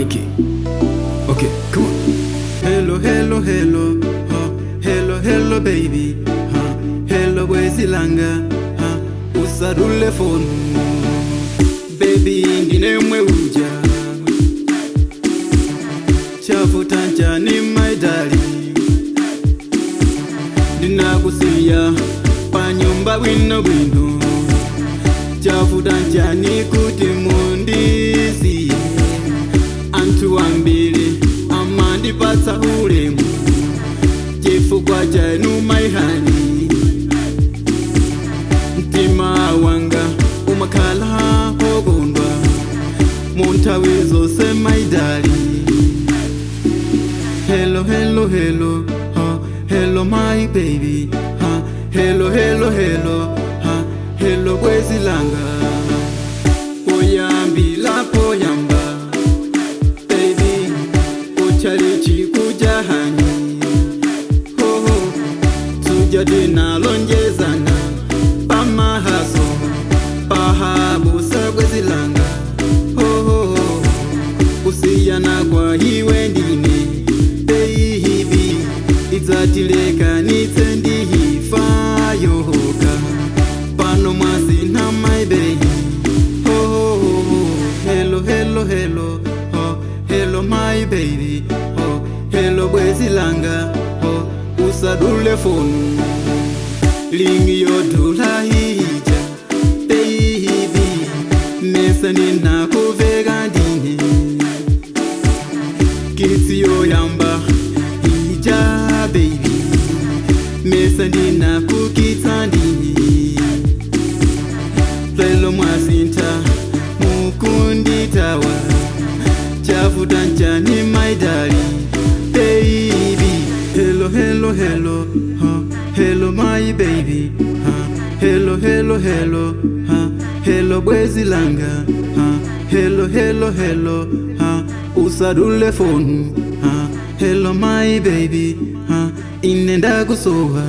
Mikey. Okay, come on. Hello, hello, hello, huh. Hello, hello baby, huh. Hello bwezi langa, huh. Usadule phone. Baby, ndine mwe uja. Chavuta nchani my darling. Ndinakusiya panyumba bwino bwino. Chavuta nchani kuti mundisiye. Anthu ambiri amandipatsa ulemu chifukwa chanu my honey. Mtima wanga umakhala okondwa munthawi zonse my darling. Hello, hello, hello, huh. Hello my baby, huh. Hello, hello, hello, huh. Hello bwezi langa. Poyambila poyamba, baby, kuchalichi kuja honey. Ho ho, tuja tinalonjezana pamahaso pahabusa bwezi langa. Ho ho ho, kusiyana kwa iwe ndine, baby, idzatilekanitse ndi imfa yokha. Pano mwasintha my baby. Ho ho ho ho, hello, hello, hello, ho, hello my baby, ho, hello bwezi langa, ho, usadule phone. Ring yodula ija, baby, mesa ndinakuveka ndine. Kiss yoyamba ija, baby, mesa ndinakukitsa ndine. Lelo mwasintha, mukunditawa. Chavuta nchani my darling, baby? Hello, hello, hello, huh. Hello my baby, huh. Hello, hello, hello, huh. Hello bwezi langa, huh. Hello, hello, hello, huh. Usadule phone, huh. Hello my baby, huh. Ine ndakusowa.